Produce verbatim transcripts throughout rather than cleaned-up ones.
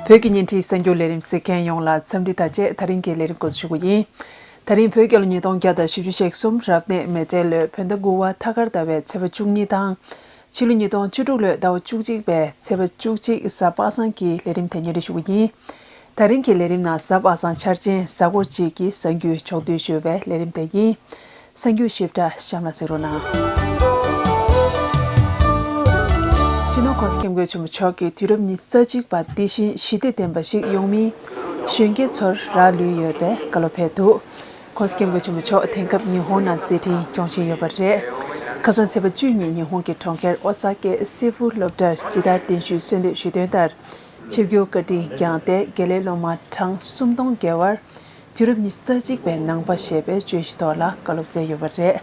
བོད་ཀྱི་བརྙན་འཕྲིན་གསར་འགྱུར་ལས་རིམ་གཟིགས་མཁན་ཡོངས་ལ་འཚམས་འདྲི་དང་བཅས། ད་རིང་གི་ལས་རིམ་འགོ་འཛུགས་ཞུ་གི་ཡིན། ད་རིང་བོད་རྒྱལ་ལོ་ཉིས་སྟོང་བརྒྱ་དང་བཞི་བཅུ་ཞེ་གསུམ་རབ་གནས་མེ་སྤྲེལ་ལོའི་བོད་ཟླ་དགུ་པ་ཐ་སྐར་ཟླ་བའི་ཚེས་པ་བཅུ་གཉིས་དང་། ཕྱི་ལོ་ཉིས་སྟོང་བཅུ་དྲུག་ལོའི་ཟླ་བ་བཅུ་གཅིག་པའི་ཚེས་པ་བཅུ་གཅིག་གཟའ་པ་སངས་ཀྱི་ལས་རིམ་དེ་སྙན་སྒྲོན་ཞུ་གི་ཡིན། ད་རིང་གི་ལས་རིམ་ནང་གཟའ་པ་སངས་འཆར་ཅན་གཟའ་འཁོར་གཅིག་གི་གཟའ་རྒྱུན་ཕྱོགས་བསྡུས་ཞུས་པའི་ལས་རིམ་དེ་ཡིན། གསར་འགྱུར་ཞིབ་ཕྲ་གཤམ་ལ་གཟིགས་རོགས་གནང་། སྤྱི་ནོར་༸གོང་ས་༸སྐྱབས་མགོན་ཆེན་པོ་མཆོག་གིས་དུས་རབས་ཉི་ཤུ་རྩ་གཅིག་པ་འདི་བཞིན་ཞི་བདེ་ལྡན་པ་ཞིག་ཡོང་མིན་གཞོན་སྐྱེས་ཚོར་རག་ལུས་ཡོད་པའི་བཀའ་སློབ་ཕེབས་འདུག། ༸གོང་ས་༸སྐྱབས་མགོན་ཆེན་པོ་མཆོག་དེང་སྐབས་ཉི་ཧོང་ནང་མཛད་འཕྲིན་སྐྱོང་བཞིན་ཡོད་པ་རེད། ཁ་སང་ཚེས་པ་བཅུ་གཉིས་ཉི་ཧོང་གི་གྲོང་ཁྱེར་ཨོ་ས་ཀའི་སི་ཧྥུ་སློབ་གྲྭར་ཇི་ལྟར་གདན་ཞུས་གསོལ་འདེབས་ཞུས་དོན་ལྟར། ཆིབས་བསྒྱུར་བཀའ་དྲིན་བསྐྱངས་ཏེ་དགེ་ལས་སློབ་མ་གྲངས་སུམ་སྟོང་བརྒལ་བར་དུས་རབས་ཉི་ཤུ་རྩ་གཅིག་པའི་ནང་པ་ཞེས་པའི་བརྗོད་གཞི་ཐོག་ལ་བཀའ་སློབ་སྩལ་ཡོད་པ་རེད།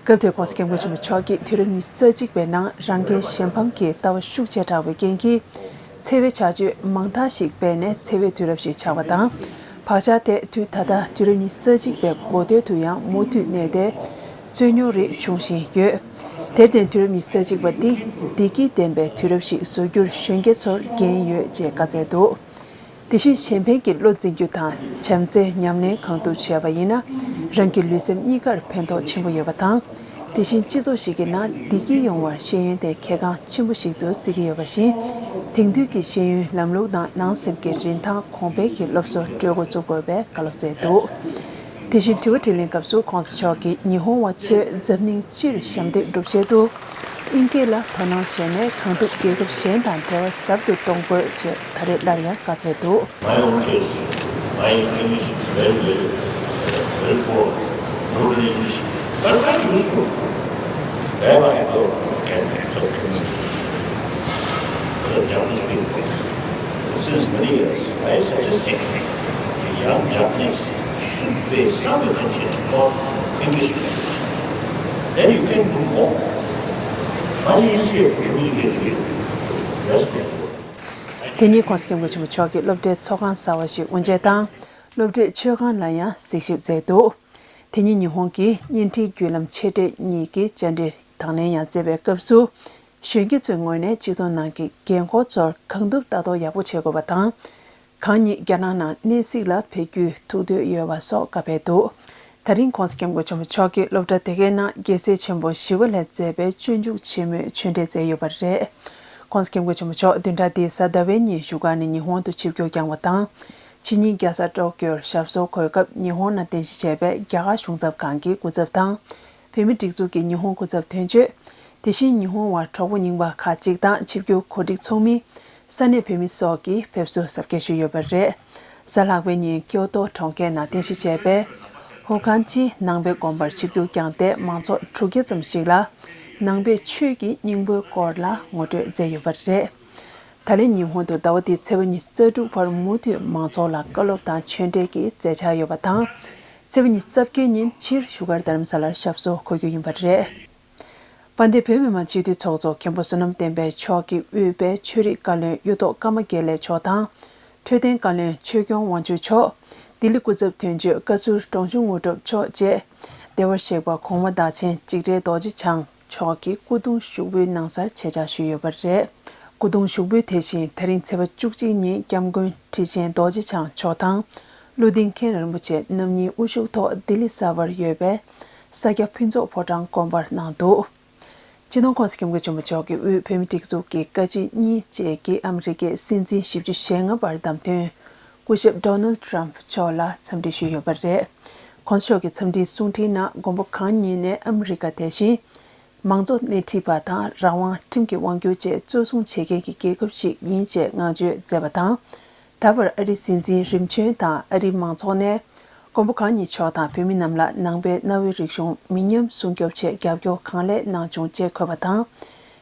སྐབས་དེར་༸གོང་ས་༸སྐྱབས་མགོན་ཆེན་པོ་མཆོག་གིས་དུས་རབས་ཉི་ཤུ་རྩ་གཅིག་པའི་ནང་རང་འགན་གཞན་ཕམ་གྱི་ལྟ་བ་ཤུགས་ཆེ་དྲགས་པའི་རྐྱེན་གྱིས། འཚེ་བའི་བྱ་སྤྱོད་མང་དག་ཞིག་སྤེལ་ནས་འཚེ་བའི་དུས་རབས་ཤིག་ཆགས་པ་དང་། བག་ཆགས་དེ་དུས་ད་ལྟ་དུས་རབས་ཉི་ཤུ་རྩ་གཅིག་པའི་འགོ་སྟོད་དུ་ཡང་མུ་མཐུད་གནས་ཏེ། རྩོད་རྙོག་རིགས་འབྱུང་བཞིན་ཡོད། དེར་བརྟེན་དུས་རབས་ཉི་ཤུ་རྩ་གཅིག་པ་འདི་བདེ་སྐྱིད་ལྡན་པའི་དུས་རབས་ཤིག་བཟོ་རྒྱུར་གཞོན་སྐྱེས་ཚོར་འགན་ཡོད་ཅེས་བཀའ་སྩལ་འདུག། དེ་བཞིན་གཞན་ཕན་གྱི་བློ་འཛིན་རྒྱུ་དང་བྱམས་བརྩེ་ཉམས་ལེན་གང་ཐུབ་བྱས་པ་ཡིན་ན། རང་གི་ལུས་སེམས་གཉིས་ཀར་ཕན་ཐོགས་ཆེན་པོ་ཡོད་པ་དང་། དེ་བཞིན་སྤྱི་ཚོགས་ཤིག་གི་ནང་བདེ་སྐྱིད་ཡོང་བར་ཤེས་ཡོན་དེ་གལ་འགངས་ཆེན་པོ་ཞིག་ཏུ་བརྩི་གི་ཡོད་པ་བཞིན། དེང་དུས་ཀྱི་ཤེས་ཡོན་ལམ་ལུགས་དང་ནང་སེམས་ཀྱི་རིན་ཐང་གོང་འཕེལ་གྱི་སློབ་གསོ་སྤྲོད་འགོ་བཙུགས་དགོས་པའི་བཀའ་སློབ་སྩལ་འདུག། དེ་བཞིན་དྲི་བ་དྲིས་ལན་སྐབས་སུ་༸གོང་ས་མཆོག་གིས་ཉི་ཧོང་བ་ཚོས་འཛམ་གླིང་སྤྱིར་ཞབས་འདེགས་སྒྲུབ་ཆེད་དུ། དབྱིན་སྐད་ལ་དོ་སྣང་བྱས་ནས་གང་ཐུབ་རྒྱལ་ཁབ་གཞན་དང་འབྲེལ་བ་ཟབ་ཏུ་གཏོང་དགོས་ཅེས་ད་རེས་སླར་ཡང་བཀའ་ཕེབས་འདུག། My own case, my English very, very, very poor, broken English, but quite useful. Wherever I go, I can sort of communicate. So Japanese people, since many years, I suggested the young Japanese should pay some attention about English language. Then you can do more, much easier to communicate with you. That's the important. དེ་ཉིན་༸གོང་ས་༸སྐྱབས་མགོན་ཆེན་པོ་མཆོག་གིས་སློབ་གྲྭའི་ཚོགས་ཁང་གསར་བ་ཞིག་དབུ་འབྱེད་དང་། སློབ་གྲྭའི་མཆོད་ཁང་ལ་ཡང་གཟིགས་ཞིབ་མཛད་འདུག། དེ་ཉིན་ཉི་ཧོང་གི་བརྙན་འཕྲིན་བརྒྱུད་ལམ་ཆེ་གྲས་གཉིས་ཀྱི་བཅར་འདྲི་དང་ལེན་ཡང་མཛད་པའི་སྐབས་སུ། གཞོན་སྐྱེས་ཚོའི་ངོས་ནས་སྤྱི་ཚོགས་ནང་གི་འགན་འཁུར་ཚོར་གང་ཐུབ་ལྟ་རྟོག་ཡག་པོ་བྱེད་དགོས་པ་དང་། གང་ཉིད་རྒྱ་ནག་ནང་གནས་གཟིགས་ལ་ཕེབས་རྒྱུའི་ཐུགས་འདོད་ཡོད་པ་སོགས་བཀའ་ཕེབས་འདུག། ད་རིང་༸གོང་ས་༸སྐྱབས་མགོན་ཆེན་པོ་མཆོག་གིས་སློབ་གྲྭ་དེ་གའི་ནང་རྒྱལ་སྲས་ཆེན་པོ་ཞི་བ་ལྷས་མཛད་པའི་སྤྱོད་འཇུག་ཆེན་མོའི་ཆོས་འབྲེལ་མཛད་ཡོད་པ་རེད། ༸གོང་ས་༸སྐྱབས་མགོན་ཆེན་པོ་མཆོག་བདུན་ཕྲག་འདིའི་གཟའ་ཟླ་བའི་ཉིན་བཞུགས་སྒར་ནས་ཉི་ཧོང་དུ་ཆིབས་བསྒྱུར་བསྐྱངས་པ་དང་། ཕྱི་ཉིན་རྒྱལ་ས་ཊོ་ཀྱོར་ཞབས་སོར་འཁོད་སྐབས་ཉི་ཧོང་ནང་རྟེན་གཞི་བྱས་པའི་རྒྱ་གར་གཞུང་ཚབ་ཁང་གི་སྐུ་ཚབ་དང་། བོད་མིའི་སྒྲིག་འཛུགས་ཀྱི་ཉི་ཧོང་སྐུ་ཚབ་དོན་གཅོད། དེ་བཞིན་ཉི་ཧོང་བ་གྲོགས་པོ་རྙིང་པ་ཁག་ཅིག་དང་ཆིབས་བསྒྱུར་གོ་སྒྲིག་ཚོགས་མི། ས་གནས་བོད་མི་སོགས་ཀྱིས་ཕེབས་བསུ་གཟབ་རྒྱས་ཞུས་ཡོད་པ་རེད། གཟའ་ལྷག་པའི་ཉིན་ཀྱོ་ཏོ་གྲོང་ཁྱེར་ནང་རྟེན་གཞི་བྱས་པའི་ཧོ་ཁན་ཅི་ནང་པའི་དགོན་པར་ཆིབས་བསྒྱུར་བསྐྱངས་ཏེ་མང་ཚོགས་དྲུག་བརྒྱ་ཙམ་ཞིག་ལ་ནང་པའི་ཆོས་ཀྱི་སྙིང་པོའི་སྐོར་ལ་ངོ་སྤྲོད་མཛད་ཡོད་པ་རེད། ད་ལན་ཉི་ཧོང་དུ་ཟླ་བ་འདིའི་ཚེས་པ་ཉི་ཤུ་རྩ་དྲུག་བར་མུ་མཐུད་མང་ཚོགས་ལ་བཀའ་སློབ་དང་ཆོས་འབྲེལ་གྱི་མཛད་འཆར་ཡོད་པ་དང་། ཚེས་པ་ཉི་ཤུ་རྩ་བརྒྱད་ཉིན་ཕྱིར་བཞུགས་སྒར་རྡ་རམ་ས་ལར་ཞབས་སོར་འཁོད་རྒྱུ་ཡིན་པ་རེད། དཔལ་ལྡན་བོད་མི་མང་སྤྱི་འཐུས་ཚོགས་གཙོ་མཁན་པོ་བསོད་ནམས་བསྟན་འཕེལ་མཆོག་གིས་དབུས་པའི་ཆོས་རིག་བཀའ་བློན་གཡུ་ཐོག་ཀརྨ་དགེ་ལེགས་མཆོག་དང་། འཕྲོད་བསྟེན་བཀའ་བློན་ཆོས་སྐྱོང་དབང་ཕྱུག་མཆོག། ལྡི་ལི་སྐུ་ཚབ་དོན་གཅོད་བཀའ་ཟུར་འབྲོང་ཆུང་དངོས་གྲུབ་མཆོག་བཅས། བདེ་བར་གཤེགས་པ་གོང་མ་བདག་ཆེན་འཇིགས་བྲལ་རྡོ་རྗེ་འཆང་མཆོག་གི་སྐུ་གདུང་ཞུགས་འབུལ་གནང་སར་ཆེད་བཅར་ཞུས་ཡོད་པ་རེད། སྐུ་གདུང་ཞུགས་འབུལ་དེ་བཞིན་ད་རིང་ཚེས་པ་བཅུ་གཅིག་ཉིན་སྐྱབས་མགོན་ཁྲི་ཆེན་རྡོ་རྗེ་འཆང་མཆོག་དང་། བློ་ལྡན་མཁན་རིན་པོ་ཆེ་རྣམ་གཉིས་དབུ་བཞུགས་ཐོག་ལྡི་ལི་གསར་པར་ཡོད་པའི་ས་སྐྱ་ཕུན་ཚོགས་ཕོ་བྲང་དགོན་པར་གནང་འདུག། སྤྱི་ནོར་༸གོང་ས་༸སྐྱབས་མགོན་ཆེན་པོ་མཆོག་གིས་དབུས་བོད་མིའི་སྒྲིག་འཛུགས་ཀྱི་བཀའ་སྤྱི་གཉིས་བཅས་ཀྱི་ཨ་མི་རི་ཀའི་སྲིད་འཛིན་བཞི་བཅུ་ཞེ་ལྔ་པར་བདམས་ཐོན། སྐུ་ཞབས་ཌོ་ནལ་ཊམ་མཆོག་ལ་འཚམས་འདྲི་ཞུས་ཡོད་པ་རེད། ༸གོང་ས་མཆོག་གི་འཚམས་འདྲིའི་གསུང་འཕྲིན་ནང་མགོན་པོ་གང་ཉིད་ནས་ཨ་མི་རི་ཀ་དེ་བཞིན། མང་གཙོ་སྣེ་ཁྲིད་པ་དང་རང་དབང་ཁྲིམས་ཀྱི་དབང་སྒྱུར་བཅས་གཙོ་བཟུང་བྱེད་མཁན་གྱི་རྒྱལ་ཁབ་ཞིག་ཡིན་ཅེས་བསྔགས་བརྗོད་མཛད་པ་དང་། ད་བར་ཨ་རིའི་སྲིད་འཛིན་རིམ་བྱོན་དང་ཨ་རིའི་མང་ཚོགས་ནས་མགོན་པོ་གང་ཉིད་མཆོག་དང་བོད་མི་རྣམས་ལ་ནང་པའི་གནའ་བོའི་རིག་གཞུང་མི་ཉམས་སྲུང་སྐྱོབ་ཆེད་རྒྱབ་སྐྱོར་གང་ལེགས་གནང་བྱུང་ཅེས་འཁོད་པ་དང་།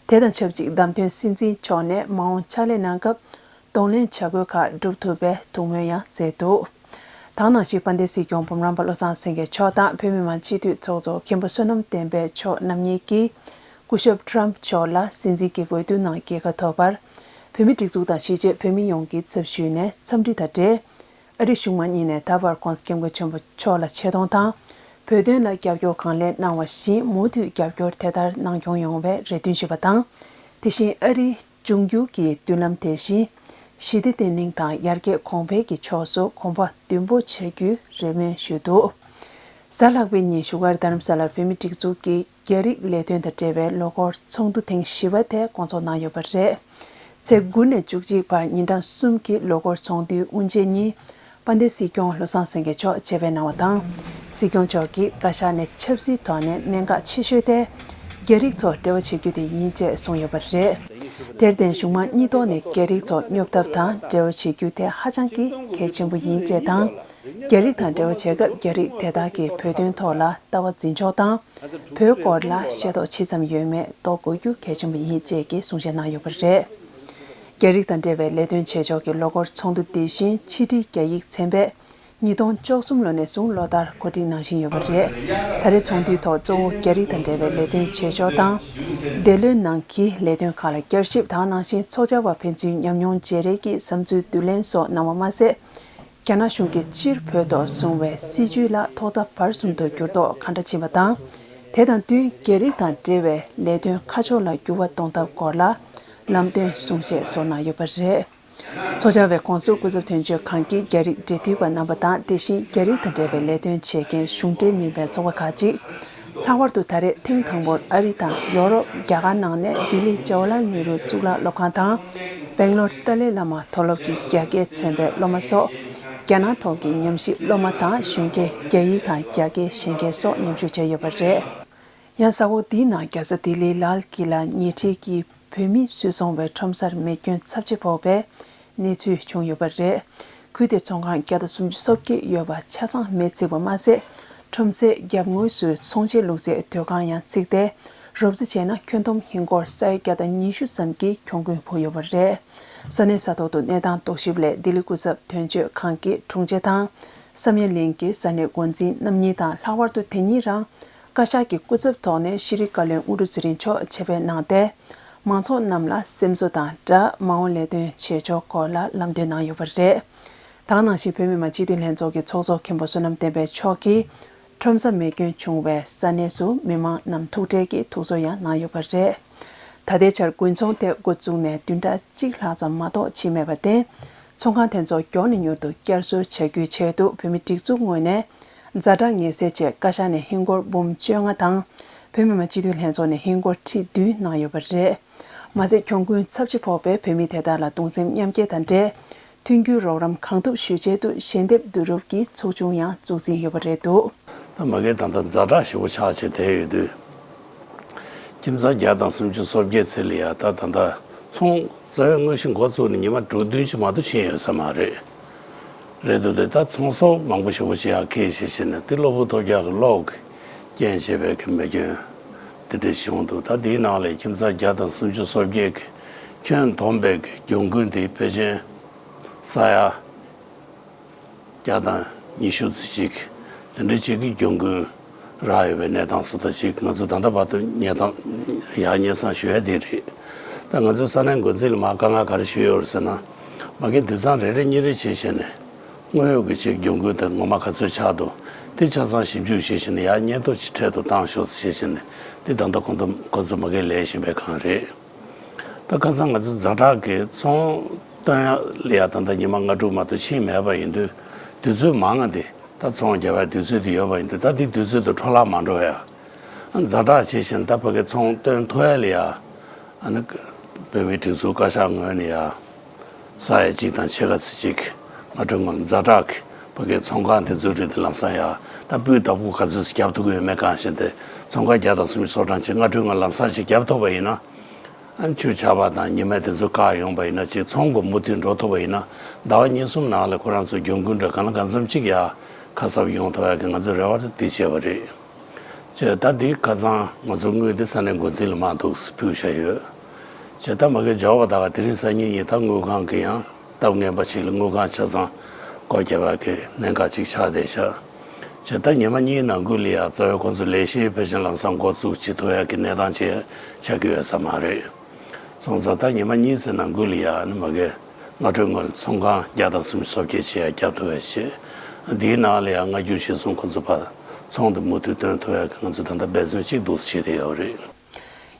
དེ་དང་ཆབས་ཅིག་བདམས་ཐོན་སྲིད་འཛིན་མཆོག་ནས་མ་འོངས་ཕྱག་ལས་གནང་སྐབས་གདོང་ལེན་བྱ་དགོས་ཁག་བསྒྲུབ་ཐུབ་པའི་ཐུགས་སྨོན་ཡང་མཛད་འདུག། ད་ག་ནང་བཞིན་དཔལ་ལྡན་སྲིད་སྐྱོང་འབུམ་རམས་པ་བློ་བཟང་སེང་གེ་མཆོག་དང་བོད་མི་མང་སྤྱི་འཐུས་ཚོགས་གཙོ་མཁན་པོ་བསོད་ནམས་བསྟན་འཕེལ་མཆོག་རྣམ་གཉིས་ཀྱིས་སྐུ་ཞབས་ཊམ་མཆོག་ལ་སྲིད་འཛིན་གྱི་འོས་བསྡུ་ནང་རྒྱལ་ཁ་ཐོབ་པར། བོད་མིའི་སྒྲིག་འཛུགས་དང་གཞིས་བྱེས་བོད་མི་ཡོངས་ཀྱི་ཚབ་ཞུས་ནས་འཚམས་འདྲི་དང་འབྲེལ། ཨ་རིའི་གཞུང་མང་གཉིས་ནས་ད་བར་༸གོང་ས་༸སྐྱབས་མགོན་ཆེན་པོ་མཆོག་ལ་ཆེ་མཐོང་དང་། བོད་དོན་ལ་རྒྱབ་སྐྱོར་གང་ལེགས་གནང་བ་བཞིན་མུ་མཐུད་རྒྱབ་སྐྱོར་དེ་ལྟར་གནང་སྐྱོང་ཡོང་བའི་རེ་འདུན་ཞུས་པ་དང་། དེ་བཞིན་ཨ་རིའི་འབྱུང་འགྱུར་གྱི་མདུན་ལམ་དེ་བཞིན། ཞི་བདེ་བརྟན་ལྷིང་དང་ཡར་རྒྱས་གོང་འཕེལ་གྱི་ཕྱོགས་སུ་གོམ་པ་མདུན་སྤོ་བྱ་རྒྱུའི་རེ་སྨོན་ཞུས་འདུག། གཟའ་ལྷག་པའི་ཉིན་བཞུགས་སྒར་རྡ་རམ་ས་ལར་བོད་མིའི་སྒྲིག་འཛུགས་ཀྱི་རྒྱ་རིགས་ལས་དོན་དང་འབྲེལ་བའི་ལོ་འཁོར་ཚོགས་འདུ་ཐེངས་བཞི་པ་དེ་བསྐོང་ཚོགས་གནང་ཡོད་པ་རེད། ཚེས་དགུ་ནས་བཅུ་གཅིག་བར་ཉིན་གྲངས་གསུམ་གྱི་ལོ་འཁོར་ཚོགས་འདུའི་དབུ་འབྱེད་ཉིན། དཔལ་ལྡན་སྲིད་སྐྱོང་བློ་བཟང་སེང་གེ་མཆོག་ཆེད་ཕེབས་གནང་བ་དང་། སྲིད་སྐྱོང་མཆོག་གིས་བཀའ་ཤག་ནས་ཆབ་སྲིད་ཐོག་ནས་གནད་འགག་ཆེ་ཤོས་དེ། རྒྱ་རིགས་ཚོར་འབྲེལ་བ་བྱེད་རྒྱུ་དེ་ཡིན་ཅེས་གསུངས་ཡོད་པ་རེད། དེར་བརྟེན་གཞུང་མང་གཉིས་ཐོག་ནས་རྒྱ་རིགས་ཚོ་སྙོབ་ཐབས་དང་འབྲེལ་བ་བྱེད་རྒྱུ་དེ་ཧ་ཅང་གི་གལ་ཆེན་པོ་ཡིན་ཅེས་དང་། རྒྱ་རིགས་དང་འབྲེལ་བ་བྱེད་སྐབས་རྒྱ་རིགས་དེ་དག་གིས་བོད་དོན་ཐོག་ལ་ལྟ་བ་འཛིན་ཕྱོགས་དང་། བོད་སྐོར་ལ་ཤེས་རྟོགས་ཇི་ཙམ་ཡོད་མེད་རྟོགས་དགོས་རྒྱུ་གལ་ཆེན་པོ་ཡིན་ཅེས་ཀྱི་གསུང་བཤད་གནང་ཡོད་པ་རེད། རྒྱ་རིགས་དང་འབྲེལ་བའི་ལས་དོན་བྱེད་ཕྱོགས་ཀྱི་ལོ་འཁོར་ཚོགས་འདུ་འདི་བཞིན་ཕྱི་དྲིལ་རྒྱ་ཡིག་ཚན་པས་ཉིས་སྟོང་བཅུ་གསུམ་ལོ་ནས་བཟུང་ལོ་ལྟར་གོ་སྒྲིག་གནང་བཞིན་ཡོད་པ་རེད། ད་རེས་ཚོགས་འདུའི་ཐོག་གཙོ་བོ་རྒྱ་རིགས་དང་འབྲེལ་བའི་ལས་དོན་བྱེད་ཕྱོགས་དང་། འདི་ལོའི་ནང་གི་ལས་དོན་ཁག་ལ་བསྐྱར་ཞིབ་དང་ནང་བཞིན་ཚོགས་བཅར་བ་ཕན་ཚུན་ཉམས་མྱོང་བརྗེ་རེས་ཀྱི་བསམ་ཚུལ་བསྡུ་ལེན་སོགས་གནང་བ་མ་ཟད། རྒྱ་ནག་གཞུང་གིས་སྤྱིར་བོད་ཐོག་བཟུང་བའི་སྲིད་བྱུས་ལ་ཐོག་མཐའ་བར་གསུམ་དུ་འགྱུར་ལྡོག་གང་འདྲ་ཕྱིན་པ་དང་། དེ་དང་བསྟུན་རྒྱ་རིགས་དང་འབྲེལ་བའི་ལས་དོན་ཁ་ཕྱོགས་ལ་འགྱུར་བ་གཏོང་ཐབས་སྐོར་ལ་ལམ་སྟོན་གསུང་བཤད་སོགས་གནང་ཡོད་པ་རེད། ཚོགས་བཅར་བའི་ཁོངས་སུ་སྐུ་ཚབ་དོན་གཅོད་ཁང་གི་རྒྱ་རིགས་འབྲེལ་མཐུད་པ་རྣམ་པ་དང་དེ་བཞིན་རྒྱ་རིགས་དང་འབྲེལ་བའི་ལས་དོན་བྱེད་མཁན་གཞུང་འབྲེལ་མིན་པའི་ཚོགས་པ་ཁག་ཅིག། ལྷག་པར་དུ་ད་རེས་ཐེངས་དང་པོར་ཨ་རི་དང་ཡོ་རོབ། རྒྱ་གར་ནང་ནས་ལྡི་ལི་ཇ་ཝ་ལལ་ནེ་རུ་གཙུག་ལག་སློབ་ཁང་དང་། སྦེང་ལོར་ཏཱ་ལའི་བླ་མ་མཐོ་སློབ་ཀྱི་རྒྱ་སྐད་ཚན་པའི་སློབ་མ་སོགས། རྒྱ་ནག་ཐོག་གི་ཉམས་ཞིབ་སློབ་མ་དང་གཞོན་སྐྱེས་རྒྱ་ཡིག་དང་རྒྱ་སྐད་ཤེས་མཁན་སོགས་མཉམ་ཞུགས་བྱས་ཡོད་པ་རེད། ཡང་གཟའ་འཁོར་འདིའི་ནང་རྒྱལ་ས་ལྡི་ལིའི་ལཱལ་ཀི་ལ་ཉེ་འཁྲིས་ཀྱི་བོད་མིས་སུད་ཚོང་བའི་ཁྲོམ་སར་མེ་སྐྱོན་ཚབས་ཆེ་ཕོག་པའི་གནས་ཚུལ་བྱུང་ཡོད་པ་རེད། ཁུལ་དེར་ཚོང་ཁང་བརྒྱ་དང་སུམ་ཅུ་སོ་བརྒྱད་ཡོད་པ་ཆ་ཚང་མེ་ཚིག་པ་མ་ཟད། ཁྲོམ་སའི་རྒྱབ་ངོས་སུ་ཚོང་ཆེན་བླུགས་སའི་སྡོད་ཁང་ཡང་ཚིག་སྟེ། རོབ་རྩིས་བྱས་ན་ཁྱོན་བསྡོམས་ཧིན་སྒོར་ས་ཡ་བརྒྱ་དང་ཉི་ཤུ་ཙམ་གྱི་གྱོང་གུན་ཕོག་ཡོད་པ་རེད། ས་གནས་ས་ཐོག་ཏུ་གནས་སྟངས་རྟོག་ཞིབ་སླད་ལྡི་ལི་སྐུ་ཚབ་དོན་གཅོད་ཁང་གི་དྲུང་ཆེ་དང་། བསམ་ཡས་གླིང་གི་ས་གནས་འགོ་འཛིན་རྣམ་གཉིས་དང་ལྷག་པར་དུ་དེ་ཉིན་རང་བཀའ་ཤག་གི་སྐུ་ཚབ་ཐོག་ནས་ཤེས་རིག་བཀའ་བློན་དངོས་གྲུབ་ཚེ་རིང་མཆོག་ཆེད་ཕེབས་གནང་སྟེ། མང་ཚོགས་རྣམས་ལ་སེམས་གསོ་དང་སྦྲགས་མ་འོངས་ལས་དོན་བྱེད་ཕྱོགས་སྐོར་ལ་ལམ་སྟོན་གནང་ཡོད་པ་རེད། ད་ག་ནང་བཞིན་བོད་མི་མང་སྤྱི་འཐུས་ལྷན་ཚོགས་ཀྱི་ཚོགས་གཙོ་མཁན་པོ་བསོད་ནམས་བསྟན་འཕེལ་མཆོག་གིས། ཁྲོམ་ས་མེ་སྐྱོན་བྱུང་བའི་ས་གནས་སུ་མི་མང་རྣམས་ཐུགས་ཁྲལ་གྱིས་ཐུགས་གསོ་ཡང་གནང་ཡོད་པ་རེད། ད་ལྟའི་ཆར་དགུན་ཚོང་དེ་འགོ་བཙུགས་ནས་བདུན་ཕྲག་གཅིག་ལྷག་ཙམ་མ་གཏོགས་ཕྱིན་མེད་པར་བརྟེན། ཚོང་ཁང་དེ་ཚོ་མགྱོགས་ནས་མྱུར་དུ་བསྐྱར་གསོ་བྱ་རྒྱུའི་ཆེད་དུ་བོད་མིའི་སྒྲིག་འཛུགས་ངོས་ནས་ཛ་དྲག་ངལ་སེལ་ཆེད་བཀའ་ཤག་ནས་ཧིན་སྒོར་འབུམ་བཅོ་ལྔ་དང་། བོད་མི་མང་སྤྱི་འཐུས་ལྷན་ཚོགས་ནས་ཧིན་སྒོར་ཁྲི་བདུན་གནང་ཡོད་པ་རེད། མ་ཟད་གྱོང་གུན་ཚབས་ཆེ་ཕོག་པའི་བོད་མི་དེ་དག་ལ་གདུང་སེམས་མཉམ་སྐྱེད་དང་འབྲེལ། མཐུན་འགྱུར་རོགས་རམ་གང་ཐུབ་ཞུ་ཆེད་དུ་ཞལ་འདེབས་བསྡུ་རུབ་ཀྱི་ཚོགས་ཆུང་ཡང་འཛུགས་ཟིན་ཡོད་པ་རེད་འདུག། ད་མ་གིར་ད་ལྟ་ཛ་དྲག་ཞེ་པོ་ཆགས་བྱས་བསྡད་ཡོད་དུས། ཁྱིམ་ཚང་བརྒྱ་དང་སུམ་ཅུ་སོ་བརྒྱད་ཚེ་ལ་ཡ་ད་ད་ལྟ་ཚོང་རྩ་བའི་དངོས་གཞི་འགོ་བཙུགས་ནས་ཉི་མ་དྲུག་བདུན་ཅིག་མ་གཏོགས་ཕྱིན་ཡོད་ས་མ་རེད། རེད་འདུག་སྟེ་ད་ཚོང་ཟོག་མང་པོ་ཞེ་པོ་ཅིག་ཡར་འཁྱེར་བྱས་བྱས་ནས་དེ་གློ་བུར་ཐོལ་རྒྱག་གི་གློག་གི་རྐྱེན་བྱས་པའི་གི་མེ་སྐྱོན་དེ་འདྲ་བྱུང་འདུག། ད་དེའི་ནང་ལས་ཁྱིམ་ཚང་བརྒྱ་དང་སུམ་ཅུ་སོ་བརྒྱད་ཀྱི་ཁྱོན་བསྡོམས་པའི་གི་གྱོང་གུན་དེ་ཕལ་ཆེར་ས་ཡ་བརྒྱ་དང་ཉི་ཤུ་ཙམ་ཅིག་དེ་འདྲ་ཅིག་གི་གྱོང་གུན་རག་ཡོད་པའི་གནས་སྟངས་སུ་ད་ཅིག་ང་ཚོ་ད་ལྟ་བར་དུ་རྙེད་སྟངས་ཡག་རྙེད་སོང་ཞུ་ཡ་དེ་རེད། ད་ང་ཚོའི་ས་གནས་འགོ་འཛིན་ལ་མར་དཀའ་ངལ་ག་རེ་ཞུས་ཡོད་རེད་ཟེར་ན། མ་གིར་དུད་ཚང་རེ་རེ་གཉིས་རེ་བྱས་བྱས་ནས་དངོས་ཡོད་ཀྱི་ཅིག་གྱོང་གུན་དེ་ངོ་མ་ག་ཚོད་ཆགས་འདུག། དེ་ཆ་ཚང་ཞིབ་འཇུག་བྱས་བྱས་ནས་ཡར་སྙན་ཐོ་ཅིག་འཕྲལ་དུ་བཏང་ཤོག་ཟེར་བྱས་བྱས་ནས་དེ་ད་ལྟ་ཁོང་ཚོ་ཁོང་ཚོ་མ་གིར་ལས་བཞིན་པའི་སྒང་རེད། ད་ཁ་སང་ང་ཚོ་ཛ་དྲག་གི་ཚོང་བཏོན་ཡ་ལ་ཡ་ད་ལྟ་ཉི་མ་ལྔ་དྲུག་མ་གཏོགས་ཕྱིན་མེད་པ་ཡིན་དུས་དུས་ཚོད་མང་ང་དེ་ད་ཚོང་རྒྱག་པའི་དུས་ཚོད་དེ་ཡོད་པ་ཡིན་དུས་ད་དེ་དུས་ཚོད་དུ་འཕྲོ་བརླག་མ་འགྲོ་ཡ། ཛ་དྲག་བྱེད་བཞིན་ད་ཕ་གི་ཚོང་བཏོན་ཐུབ་ཡ་ལ་ཡ། ཨ་ནི་བོད་མིའི་སྒྲིག་འཛུགས་བཀའ་ཤག་ངོས་ནས་ཡ། ས་ཡ་གཅིག་དང་ཕྱེད་ཀ་ཙམ་ཅིག་སྔ་དྲོའི་ངང་ཛ་དྲག་གི་ཕ་གི་ཚོང་ཁང་དེ་ཚོའི་རིགས་དེ་ལམ་སང་ཡ། ད་སྤུས་དག་པོ་ག་ཚོད་ཅིག་རྒྱབ་ཐུབ་ཀྱི་ཡོད་མེད་གང་ཤེས་ཏེ་ཚོང་ཁང་བརྒྱ་དང་སུམ་ཅུ་སོ་གྲངས་ཅིག་སྔ་དྲོའི་ངང་ལམ་སང་ཅིག་རྒྱབ་ཐུབ་པ་ཡིན་ན། ཨ་ཆུ་ཆར་པ་དང་ཉི་མ་དེ་ཚོ་བཀག་ཡོང་པ་ཡིན་ན་ཅིག་ཚོང་གི་མུ་མཐུད་འགྲོ་ཐུབ་པ་ཡིན་ན་ཟླ་བ་གཉིས་གསུམ་ནང་ལ་ཁོ་རང་ཚོ་གྱོང་གུན་འདྲ་གང་ལ་གང་འཚམ་ཅིག་ཡ་ཁ་གསབ་ཡོང་ཐུབ་ཡ་གི་ང་ཚོ་རེ་བ་དེ་བྱས་པ་རེད། བྱས་ད་འདི་ཁ་སང་ང་ཚོ་དངུལ་དེ་ས་གནས་འགོ་འཛིན་ལ་མར་འདུག་སེ་ཕུལ་བཞག་ཡོད། བྱས་ད་མ་གི་འབྱོར་བ་ད་ག་དེ་རིང་སང་ཉིན་ཉིན་ད་དངུལ་ཁང་གི་ཡང་སྟབས་ངན་པ་ཞིག་ལ་དངུལ་ཁང་ཆ་ཚང་སྒོ་བརྒྱབ་པ་གི་གནད་འགག་ཅིག་ཆགས་བསྡད་ཤག། བྱས་ད་ཉི་མ་གཉིས་ནང་ཁུལ་ལ་ཡང་རྩ་བའི་ཁོང་ཚོ་ལས་གཞི་ཕལ་ཆེར་ལམ་སང་འགོ་བཙུགས་བྱེད་ཐུབ་ཡ་གི་གནས་སྟངས་ཅིག་ཆགས་ཀྱི་ཡོད་ས་མ་རེད། སོང་ཙང་ད་ཉི་མ་གཉིས་ཙམ་ནང་ཁུལ་ལ་ཡང་ནི་མ་གི་སྔ་དྲོའི་སྔོན་ལ་ཚོང་ཁང་བརྒྱ་དང་སུམ་ཅུ་སོ་བརྒྱད་ཅིག་ཡང་བརྒྱབ་ཐུབ་པ་བྱས། འདིའི་ནང་ལ་ཡང་སྔ་འགྱུར་གཞིར་བཟུང་ཁོ་ཚོ་ཕར་ཚོང་དེ་མུ་མཐུད་བཏོན་ཐུབ་ཡག་གི་ང་ཚོ་ད་ལྟ་འབད་བརྩོན་གཅིག་འདུག་སེ་བྱེད་བསྡད་ཡོད་རེད།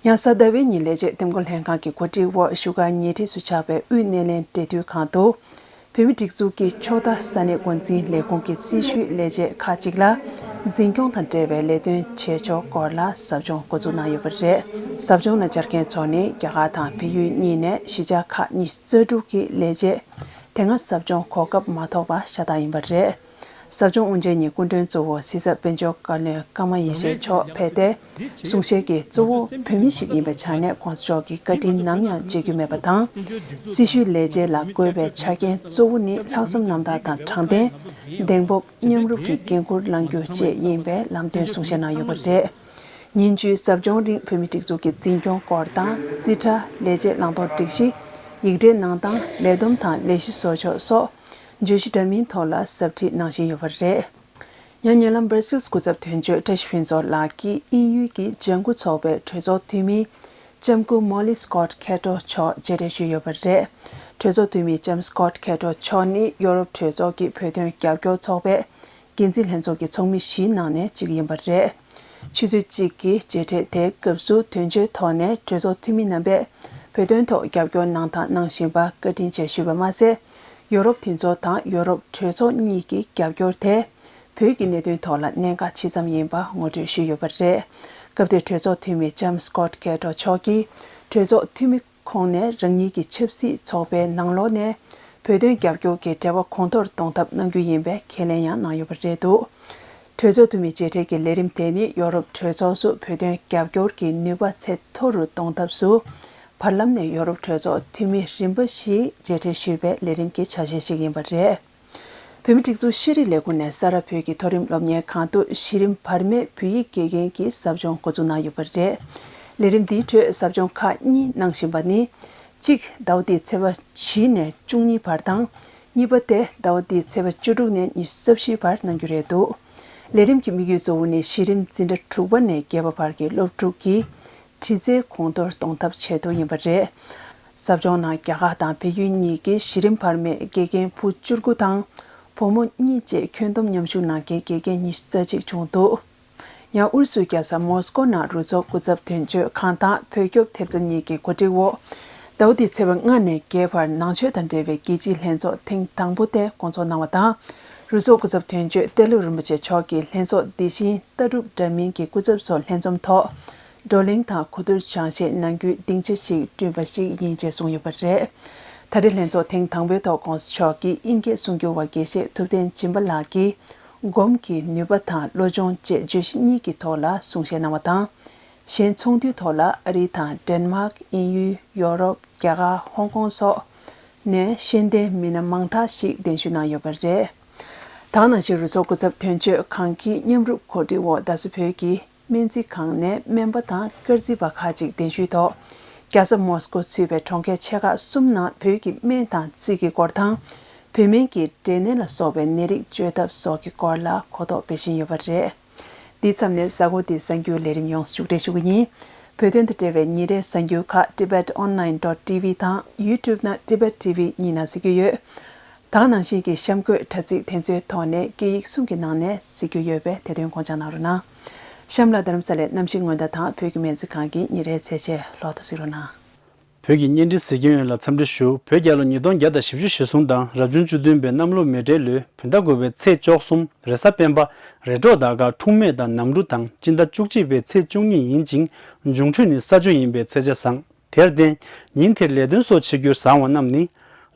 ཡང་གཟའ་ཟླ་བའི་ཉིན་ལས་བྱེད་འདེམས་བསྐོ་ལྷན་ཁང་གི་གོ་སྒྲིག་འོག་བཞུགས་སྒར་ཉེ་འཁྲིས་སུ་ཆགས་པའི་དབུས་སྣེ་ལེན་འབྲེལ་མཐུད་ཁང་དུ། བོད་མིའི་སྒྲིག་འཛུགས་ཀྱི་ཕྱོགས་མཐའ་ས་གནས་འགོ་འཛིན་ལས་ཁུངས་ཀྱི་སྲི་ཞུའི་ལས་བྱེད་ཁག་ཅིག་ལ་འཛིན་སྐྱོང་དང་འབྲེལ་བའི་ལས་དོན་བྱེད་ཕྱོགས་སྐོར་ལ་ཟབ་སྦྱོང་འགོ་འཛུགས་གནང་ཡོད་པ་རེད། ཟབ་སྦྱོང་ལ་བཅར་མཁན་ཚོ་ནི་རྒྱ་གར་དང་བལ་ཡུལ་གཉིས་ནས་གཞིས་ཆགས་ཁག་ཉི་ཤུ་རྩ་དྲུག་གི་ལས་བྱེད་དེ་སྔ་ཟབ་སྦྱོང་གོ་སྐབས་མ་ཐོབ་པ་ཤ་སྟག་ཡིན་པ་རེད། ཟབ་སྦྱོང་དབུ་འབྱེད་ཉིན་སྐུ་མགྲོན་གཙོ་བོ་གཟིགས་ཚབ་དཔལ་འབྱོར་བཀའ་བློན་ཀརྨ་ཡེ་ཤེས་མཆོག་ཕེབས་ཏེ། གསུང་བཤད་ཀྱིས་གཙོ་བོ་བོད་མི་ཞིག་ཡིན་པའི་ཆ་ནས་༸གོང་ས་མཆོག་གི་བཀའ་དྲིན་ནམ་ཡང་བརྗེད་རྒྱུ་མེད་པ་དང་། སྲི་ཞུའི་ལས་བྱེད་ལ་དགོས་པའི་ཆ་རྐྱེན་གཙོ་བོ་ནི་ལྷག་བསམ་རྣམ་དག་དང་དྲང་བདེན། གདེང་སྤོབས། མཉམ་རུབ་ཀྱི་འགན་འཁུར་བླང་རྒྱུ་བཅས་ཡིན་པའི་ལམ་སྟོན་གསུང་བཤད་གནང་ཡོད་པ་རེད། ཉིན་བཅུའི་ཟབ་སྦྱོང་རིང་བོད་མིའི་སྒྲིག་འཛུགས་ཀྱི་འཛིན་སྐྱོང་སྐོར་དང་རྩིས་ཁྲ། ལས་བྱེད་བླང་དོར་སྒྲིག་གཞི། ཡིག་འབྲེལ་གནང་སྟངས། ལས་བསྡོམས་དང་ལས་གཞི་བཟོ་ཕྱོགས་སོགས་བརྗོད་གཞི་འདྲ་མིན་ཐོག་ལ་ཟབ་ཁྲིད་གནང་བཞིན་ཡོད་པ་རེད། ཡང་ཉེ་ལམ་སྦར་སིལ་སྐུ་ཚབ་དོན་གཅོད་བཀྲ་ཤིས་ཕུན་ཚོགས་ལགས་ཀྱིས་དབྱིན་ཡུལ་གྱི་ལྗང་ཁུ་ཚོགས་པའི་གྲོས་ཚོགས་འཐུས་མི་ལྕམ་སྐུ་མོ་ལི་སྐོད་ཁེ་ཏྲོ་མཆོག་མཇལ་འཕྲད་ཞུས་ཡོད་པ་རེད། གྲོས་ཚོགས་འཐུས་མི་ལྕམ་སྐོད་ཁེ་ཏྲོ་མཆོག་ནི་ཡོ་རོབ་གྲོས་ཚོགས་ཀྱི་བོད་དོན་རྒྱབ་སྐྱོར་ཚོགས་པའི་འགན་འཛིན་ལྷན་ཚོགས་ཀྱི་ཚོགས་མི་བཞིའི་ནང་ནས་གཅིག་ཡིན་པ་རེད། ཆུ་ཚོད་གཅིག་གི་མཇལ་འཕྲད་དེའི་སྐབས་སུ་དོན་གཅོད་ཐོག་ནས་གྲོས་ཚོགས་འཐུས་མི་རྣམ་པས་བོད་དོན་ཐོག་རྒྱབ་སྐྱོར་གནང་སྟངས་གནང་བཞིན་པར་བཀའ་དྲིན་ཆེ་ཞུས་པ་མ་ཟད། ཡོ་རོབ་མཐུན་ཚོགས་དང་ཡོ་རོབ་གྲོས་ཚོགས་གཉིས་ཀྱི་རྒྱབ་སྐྱོར་དེ་བོད་ཀྱི་གནད་དོན་ཐོག་ལ་གནད་འགག་ཆེ་ཙམ་ཡིན་པ་ངོ་སྤྲོད་ཞུས་ཡོད་པ་རེད། སྐབས་དེར་གྲོས་ཚོགས་འཐུས་མི་ལྕམ་སྐོད་ཁེ་ཏྲོ་མཆོག་གིས་གྲོས་ཚོགས་འཐུས་མི་ཁོང་ནས་རང་ཉིད་ཀྱི་ཆབ་སྲིད་ཚོགས་པའི་ནང་ལོགས་ནས་བོད་དོན་རྒྱབ་སྐྱོར་གྱི་འབྲེལ་བ་གོང་མཐོར་གཏོང་ཐབས་གནང་རྒྱུ་ཡིན་པའི་ཁས་ལེན་ཡང་གནང་ཡོད་པ་རེད་འདུག་གྲོས་ཚོགས་འཐུས་མི་མཇལ་འཕྲད་ཀྱི་ལས་རིམ་དེ་ནི་ཡོ་རོབ་གྲོས་ཚོགས་སུ་བོད་དོན་རྒྱབ་སྐྱོར་གྱི་ནུས་པ་ཚད་མཐོ་རུ་གཏོང་ཐབས་སུ། བར་ལམ་ནས་ཡོ་རོབ་གྲོས་ཚོགས་འཐུས་མི་རིམ་པ་བཞིས་མཇལ་འཕྲད་ཞུས་པའི་ལས་རིམ་གྱི་ཆ་ཤས་ཤིག་ཡིན་པ་རེད། བོད་མིའི་སྒྲིག་འཛུགས་ཤེས་རིག་ལས་ཁུངས་ནས་ས་རཱ་བོད་ཀྱི་མཐོ་རིམ་སློབ་གཉེར་ཁང་དུ་གཞི་རིམ་བར་མའི་བོད་ཡིག་དགེ་རྒན་གྱི་ཟབ་སྦྱོང་འགོ་འཛུགས་གནང་ཡོད་པ་རེད། ལས་རིམ་འདིའི་ཁྲོད་ཟབ་སྦྱོང་ཁག་གཉིས་གནང་བཞིན་པ་ནི། གཅིག་ཟླ་བ་འདིའི་ཚེས་པ་བཞི་ནས་བཅུ་གཉིས་བར་དང་། གཉིས་པ་དེ་ཟླ་བ་འདིའི་ཚེས་པ་བཅུ་དྲུག་ནས་ཉི་ཤུ་རྩ་བཞི་བར་གནང་རྒྱུ་རེད་འདུག་ལས་རིམ་གྱི་དམིགས་ཡུལ་གཙོ་བོ་ནི་གཞི་རིམ་འཛིན་གྲྭ་དྲུག་པ་ནས་བརྒྱད་པ་བར་གྱི་སློབ་ཕྲུག་གི་གྲི་རྩལ་གོང་མཐོར་གཏོང་ཐབས་ཆེད་དུ་ཡིན་པ་རེད། ཟབ་སྦྱོང་ནང་རྒྱ་གར་དང་བལ་ཡུལ་གཉིས་ཀྱི་གཞི་རིམ་བར་མའི་དགེ་རྒན་བུ་བཅུ་དགུ་དང་བུ་མོ་གཉིས་བཅས་ཁྱོན་བསྡོམས་མཉམ་ཞུགས་གནང་མཁན་དགེ་རྒན་ཉི་ཤུ་རྩ་གཅིག་བྱུང་འདུག་ཡང་ཨུ་རུ་སུའི་རྒྱལ་ས་མོ་སི་ཀོ་ནང་རུ་ཚོགས་སྐུ་ཚབ་དོན་གཅོད་ཁང་དང་བོད་སྐྱོབ་ཐེབས་རྩ་གཉིས་ཀྱི་གོ་སྒྲིག་འོག་ཟླ་བ་འདིའི་ཚེས་པ་ལྔ་ནས་བརྒྱད་བར་ནང་ཆོས་དང་འབྲེལ་བའི་རྒྱལ་སྤྱིའི་ལྷན་ཚོགས་ཐེངས་དང་པོ་དེ་སྐོང་ཚོགས་གནང་བ་དང་། རུ་ཚོགས་སྐུ་ཚབ་དོན་གཅོད་ཏེ་ལོ་རིན་པོ་ཆེ་མཆོག་གིས་ལྷན་ཚོགས་འདི་བཞིན་ལྟ་གྲུབ་འདྲ་མིན་གྱི་སྐུ་ཚབ་ཚོ་ལྷན་འཛོམས་ཐོག་བགྲོ་གླེང་དང་གོ་བསྡུར་སྦྱང་བཤད་གནང་རྒྱུའི་སྡིངས་ཆ་ཞིག་བསྐྲུན་པ་ཞིག་ཡིན་ཅེས་གསུངས་ཡོད་པ་རེད། ད་རེས་ལྷན་ཚོགས་ཐེངས་དང་པོའི་ཐོག་༸གོང་ས་མཆོག་གིས་དབྱིན་སྐད་གསུང་སྒྱུར་བ་དགེ་བཤེས་ཐུབ་བསྟན་སྦྱིན་པ་ལགས་ཀྱིས་སྒོམ་གྱི་ནུས་པ་དང་བློ་སྦྱོང་བཅས་བརྗོད་གཞི་གཉིས་ཀྱི་ཐོག་ལ་གསུང་བཤད་གནང་བ་དང་། གཞན་ཚོགས་འདུའི་ཐོག་ལ་ཨ་རི་དང་ཌེན་མཱག་དབྱིན་ཡུལ། ཡོ་རོབ། རྒྱ་གར། ཧོང་ཀོང་སོགས་ནས་ཤེས་ལྡན་མི་སྣ་མང་དག་ཞིག་གདན་ཞུ་གནང་ཡོད་པ་རེད། ད་ག་ནང་བཞིན་རུ་ཚོགས་སྐུ་ཚབ་དོན་གཅོད་ཁང་གི་མཉམ་རུབ་གོ་སྒྲིག་འོག་རྡ་ས་བོད་ཀྱི་སྨན་རྩིས་ཁང་ནས་སྨན་པ་དང་སྐར་རྩིས་པ་ཁག་ཅིག་གདན་ཞུའི་ཐོག་རྒྱལ་ས་མོ་སི་ཀོ་ཚུད་པའི་གྲོང་ཁྱེར་ཆེ་ཁག་གསུམ་ནང་བོད་ཀྱི་སྨན་དང་རྩིས་ཀྱི་སྐོར་དང་། བོད་སྨན་གྱི་འབྲས་ནད་ལ་སོགས་པའི་ནད་རིགས་བཅོས་ཐབས་སོགས་ཀྱི་སྐོར་ལ་གོ་རྟོགས་སྤེལ་བཞིན་ཡོད་པ་རེད། འདིའི་མཚམས་ནས་གཟའ་འཁོར་འདིའི་གསར་འགྱུར་ལས་རིམ་ཡོངས་སུ་མཇུག་སྒྲིལ་ཞུ་གི་ཡིན། བོད་དོན་དང་འབྲེལ་བའི་ཉིན་རེའི་གསར་འགྱུར་ཁག་Tibet Online dot T V དང་YouTube ན་Tibet T V གཉིས་ནང་གཟིགས་རྒྱུ་ཡོད། ད་ག་ནང་བཞིན་གྱི་གཤམ་འཁོད་དྲ་ཚིགས་དེ་ཚོའི་ཐོག་ནས་སྐད་ཡིག་གསུམ་གྱི་ནང་ནས་གཟིགས་རྒྱུ་ཡོད་པས་དེ་དོན་དགོངས་འཇགས་གནང་རོགས་གནང་། གཤམ་ལ་རྡ་རམ་ས་ལའི་གནམ་གཤིས་སྔོན་བརྡ་དང་བོད་ཀྱི་སྨན་རྩིས་ཁང་གི་ཉིན་རེའི་ཚེས་ཆའི་ལོ་ཐོ་གཟིགས་རོགས་གནང་། བོད་ཀྱི་གཉེན་སྒྲིག་གཟིགས་སྐྱོང་ཡོངས་ལ་འཚམས་འདྲི་ཞུ། བོད་རྒྱལ་ལོ་ཉིས་སྟོང་བརྒྱ་དང་བཞི་བཅུ་ཞེ་གསུམ་དང་རབ་བྱུང་བཅུ་བདུན་པའི་གནམ་ལོ་མེ་སྤྲེལ་ལོའི་བོད་ཟླ་དགུ་པའི་ཚེས་བཅུ་གསུམ་རེས་གཟའ་སྤེན་པ། རེས་འགྲོགས་ཟླ་སྐར་འཁྲུག་མེད་དང་ནམ་གྲུ་དང་སྤྱི་ཟླ་བཅུ་གཅིག་པའི་ཚེས་བཅུ་གཉིས་ཡིན་ཅིང་། འབྱུང་འཕྲོད་ནི་ས་བཅུ་ཡིན་པའི་ཚེས་ཆ་བཟང་། དེར་བརྟེན། ཉིན་དེར་ལས་དོན་སོགས་བྱེད་རྒྱུར་བཟང་བ་རྣམས་ནི།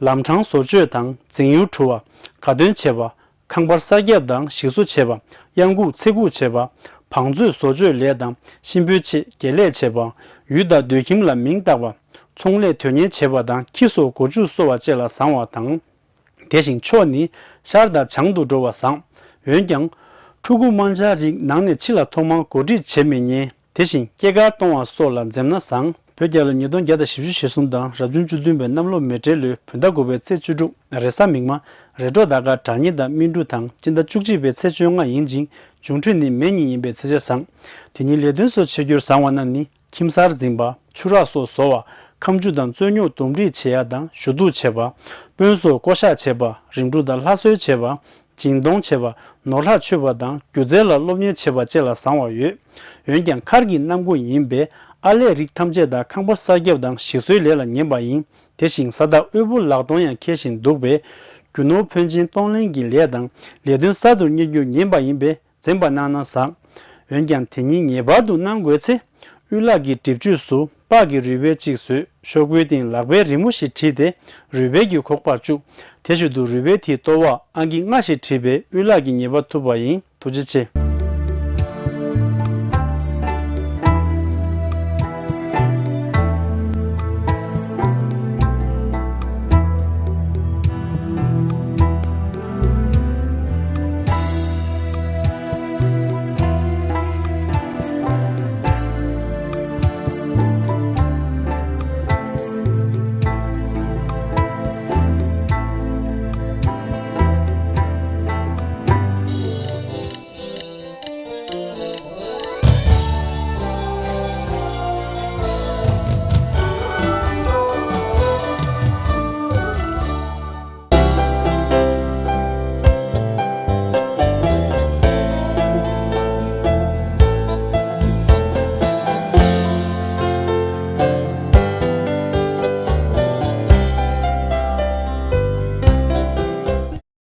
ལམ་འཕྲང་བཟོ་བཅོས་དང་འཛིང་ཡུལ་བྲུ་བ། དགའ་སྟོན་བྱེད་པ། ཁང་པར་གསར་རྒྱབ་དང་ཞིག་གསོ་བྱེད་པ། གཡང་འགུགས་ཚེ་འགུགས་བྱེད་པ། བང་མཛོད་བཟོ་བཅོས་ལས་དང་གཤིན་པོའི་ཆེད་དགེ་ལས་བྱེད་པ། ཡུལ་དང་སྡོད་ཁྱིམ་ལ་མིང་བཏགས་པ། ཚོང་ལས་དོན་གཉེར་བྱེད་པ་དང་ཁྱི་སོགས་སྒོ་ཕྱུགས་གསོ་བ་བཅས་ལ་བཟང་བ་དང་། དེ་བཞིན་ཕྱོགས་ནི་ཤར་དང་བྱང་དུ་འགྲོ་བ་བཟང་། འོན་ཀྱང་། ཕྲུ་གུ་དམར་འབྱར་རིགས་ནང་ནས་ཕྱི་ལ་ཐོག་མར་གོ་སྒྲིག་བྱེད་མི་ཉན། དེ་བཞིན་སྐྱེས་སྐར་གཏོང་བ་སོགས་ལ་འཛེམ་ན་བཟང་། བོད་རྒྱལ་ལོ་ཉིས་སྟོང་བརྒྱ་དང་བཞི་བཅུ་ཞེ་གསུམ་དང་རབ་བྱུང་བཅུ་བདུན་པའི་གནམ་ལོ་མེ་སྤྲེལ་ལོའི་བོད་ཟླ་དགུ་པའི་ཚེས་བཅུ་དྲུག་རེས་གཟའ་མིག་དམར་རེས་འགྲོགས་ཟླ་སྐར་དྲ་ཉི་དང་སྨིན་དྲུག་དང་སྤྱི་ཟླ་བཅུ་གཅིག་པའི་ཚེས་བཅོ་ལྔ་ཡིན་ཅིང་འབྱུང་འཕྲོད་ནི་མེ་གཉིས་ཡིན་པའི་ཚེས་ཆ་བཟང་། དེ་ཉིན་ལས་དོན་སོགས་བྱེད་རྒྱུར་བཟང་བ་རྣམས་ནི། ཁྱིམ་གསར་འཛིན་པ། ཆུ་རགས་སོགས་བཟོ་བ། ཁ་མཆུ་དང་རྩོད་རྙོག་འདུམ་འགྲིག་བྱེད་ཡ་དང་ཞུ་གཏུག་བྱེད་པ། དཔོན་སོགས་བསྐོ་གཞག་བྱེད་པ། རིམ་གྲོ་དང་ལྷ་གསོལ་བྱེད་པ། སྦྱིན་གཏོང་བྱེད་པ། ནོར་ལྷག་མཆོད་པ་དང་སྒྱུ་རྩལ་ལ་སློབ་གཉེར་བྱེད་པ་བཅས་ལ་བཟང་བ་ཡོད། འོན་ཀྱང་མཁར་གྱི་གནམ་སྒོ་ཡིན་པས་ ཨར་ལས་རིགས་ཐམས་ཅད་དང་ཁང་པ་གསར་རྒྱབ་དང་ཞིག་གསོའི་ལས་ལ་ཉན་པ་ཡིན། དེ་བཞིན་ས་བདག་དབུལ་པོ་ལག་སྟོང་ཡང་འཁེལ་བཞིན་འདུག་པས། རྒྱུ་ནོར་ཕོན་ཆེན་གཏོང་ལེན་གྱི་ལས་དང་ལས་དོན་གསར་དུ་གཉེར་རྒྱུ་ཉན་པ་ཡིན་པས། འཛེམ་པ་གནང་ན་བཟང་། འོན་ཀྱང་དེ་ཉིད་ངེས་པར་དུ་གནང་དགོས་ཚེ། དབུལ་ལག་གི་སྒྲིབ་བཅུད་སུ་སྤགས་ཀྱི་རུས་སྦལ་གཅིག་བཟོས། ཤོག་བུའི་སྟེང་ལག་པའི་རི་མོ་ཞིག་བྲིས་ཏེ། རུས་སྦལ་གྱི་ཁོག་པར་བཅུག་དེ་བཞིན་དུ་རུས་སྦལ་དེའི་ལྟོ་བར་ཨང་ཀི་ལྔ་ཞིག་བྲིས་པས་དབུལ་ལག་གི་ཉེས་པ་ཐུབ་པ་ཡིན། ཐུགས་རྗེ་ཆེ།